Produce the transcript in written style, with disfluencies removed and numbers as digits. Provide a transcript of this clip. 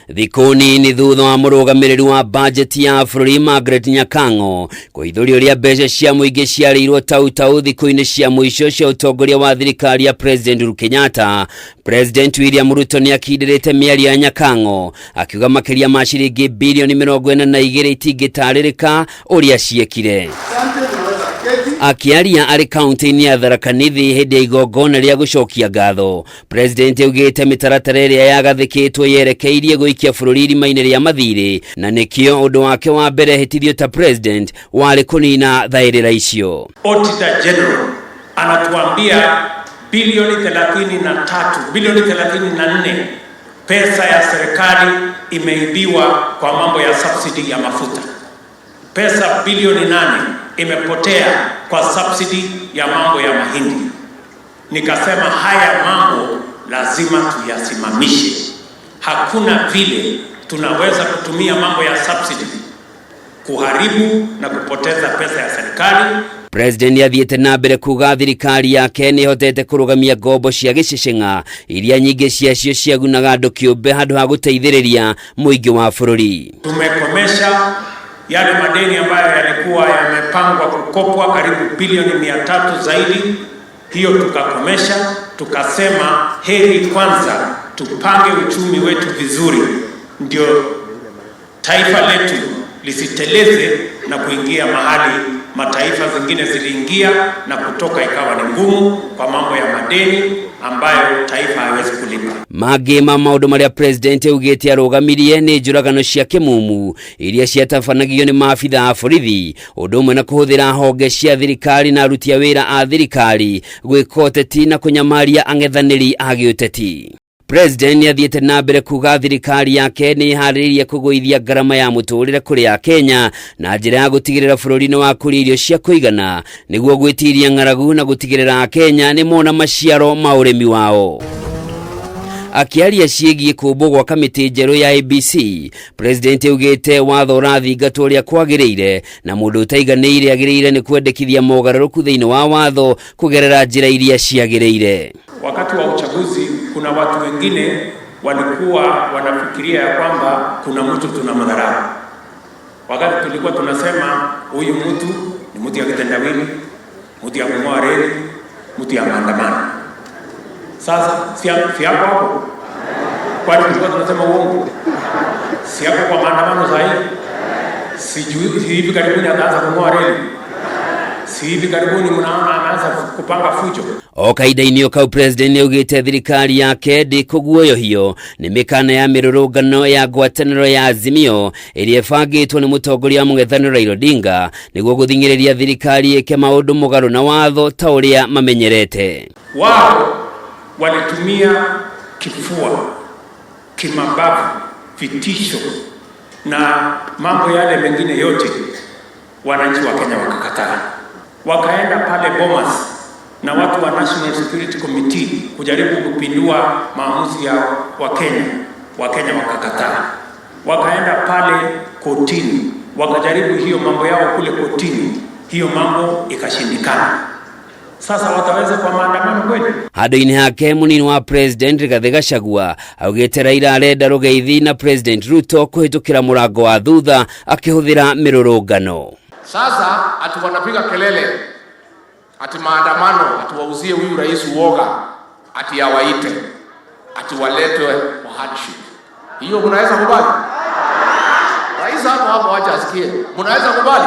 Thikũ nini thutha wa mũrũgamĩrĩri wa bajeti ya bũrũri Margaret Nyakang'o kũhithũria ũrĩa mbeca cia mũingĩ ciarĩirwo tautau thikũ-inĩ cia mũico cia ũtongoria wa thirikari ya President Uhuru Kenyatta, President William Ruto nĩ akindĩrĩte mĩario ya Nyakang'o akiuga makĩria ma ciringi bilioni 42 itingĩtarĩrĩka ũrĩa ciekire. Akiaria arĩ kaunti-inĩ ya Tharaka Nithi hĩndĩ ya igongona rĩa gũcokia ngatho, President augĩte mĩtaratara ĩrĩa yagathĩkĩtwo yerekeirie gũikia bũrũri irima-inĩ rĩa mathirĩ, na nĩkĩo ũndũ wake wa mbere hĩtithio ta president warĩ kũnina thaĩrĩra icio. Auditor General anatuambia bilioni 33, bilioni 34 pesa ya serikali imeibiwa kwa mambo ya subsidy ya mafuta. Pesa bilioni 8 imepotea kwa subsidy ya mambo ya mahindi. Nikasema haya mambo lazima tuyasimamishe. Hakuna vile tunaweza kutumia mambo ya subsidy kuharibu na kupoteza pesa ya serikali. President athiĩte na mbere kuga thirikari yake nĩ ĩhotete kũrũgamia ngombo cia gĩcĩcĩng'a iria nyingĩ ciacio ciagunaga andũ kĩũmbe handũ ha gũteithĩrĩria mũingĩ wa bũrũri. Tumekomesha yale madeni ambayo yalikuwa yamepangwa kukopwa karibu bilioni 300 zaidi, hiyo tukakomesha. Tukasema heri kwanza tupange uchumi wetu vizuri, ndio taifa letu lisiteleze na kuingia mahali mataifa zingine ziliingia na kutoka ikawa ni ngumu kwa mambo ya madeni ambayo taifa haiwezi kulipa. Mangĩ ma maũndũ marĩa president augĩte arũgamirie nĩ njũragano cia kĩmumu iria ciatabanagio nĩ maabitha a borithi, ũndũ ũmwe na kũhũthĩra honge cia thirikari na aruti a wĩra a thirikari gwĩka ũteti na kũnyamaria ang'ethanĩri a gĩũteti. President nĩ athiĩte na mbere kuga thirikari yake nĩ ĩharĩrĩirie kũgũithia ngarama ya mũtũrĩre kũrĩ Akenya na njĩra ya gũtigĩrĩra bũrũri nĩ wakũria irio cia kũigana nĩguo gwĩtiria ng'aragu na gũtigĩrĩra Akenya nĩ mona maciaro ma ũrĩmi wao. Akiaria ciĩgiĩ kũmbwo gwa kamĩtĩ njerũ ya ABC, President augĩte watho ũrathingatwo ũrĩa kwagĩrĩire na mũndũ ũtaiganĩire agĩrĩire nĩ kwendekithia mogarũrũku thĩinĩ wa watho kũgerera njĩra iria ciagĩrĩire. Wakati wa uchaguzi kuna watu wengine walikuwa wanafikiria ya kwamba kuna mtu tunamdharau. Wakati tulikuwa tunasema huyu mtu ni mtu ya kitendawili, mtu ya kung'oa reli, mtu ya maandamano. Sasa si hapo hapo? Kwani tulikuwa tunasema uongo? Si hapo kwa maandamano saa hii? Sijui hivi karibuni ataanza kung'oa reli. Si hivi karibuni mnaona ameanza kupanga fujo. O kahinda-inĩ o kau president nĩaugĩte thirikari yake ndĩkũguoyohio nĩ mĩkana ya mĩrũrũngano ya ngwatanĩro ya Azimio ĩrĩa ĩbangĩtwo nĩ mũtongoria wa mũng'ethanĩro Raila Odinga nĩguo gũthing'ĩrĩria thirikari ĩke maũndũ mũgarũ na watho ta ũrĩa mamenyerete. Wao walitumia kifua, kimabavu, vitisho na mambo yale mengine yote, wananchi wa Kenya wakakataa. Wakaenda pale Bomas na watu wa National Security Committee kujaribu kupindua maamuzi ya Wakenya, Wakenya wakakataa. Wakaenda pale kotini, wakajaribu hiyo mambo yao kule kotini, hiyo mambo ikashindikana. Sasa wataweza kwa maandamano kweli? Handũ-inĩ hake mũnini wa President Rigathĩ Gachagua augĩte Raila arenda rũgeithi na President Ruto kũhĩtũkĩra mũrango wa thutha akĩhũthĩra mĩrũrũngano. Sasa ati wanapiga kelele ati maandamano, ati wauzie huyu rais uoga, ati awaite, ati waletwe kwa hardship. Hiyo mnaweza kubali? Rais hapo hapo, acha asikie. Mnaweza kubali?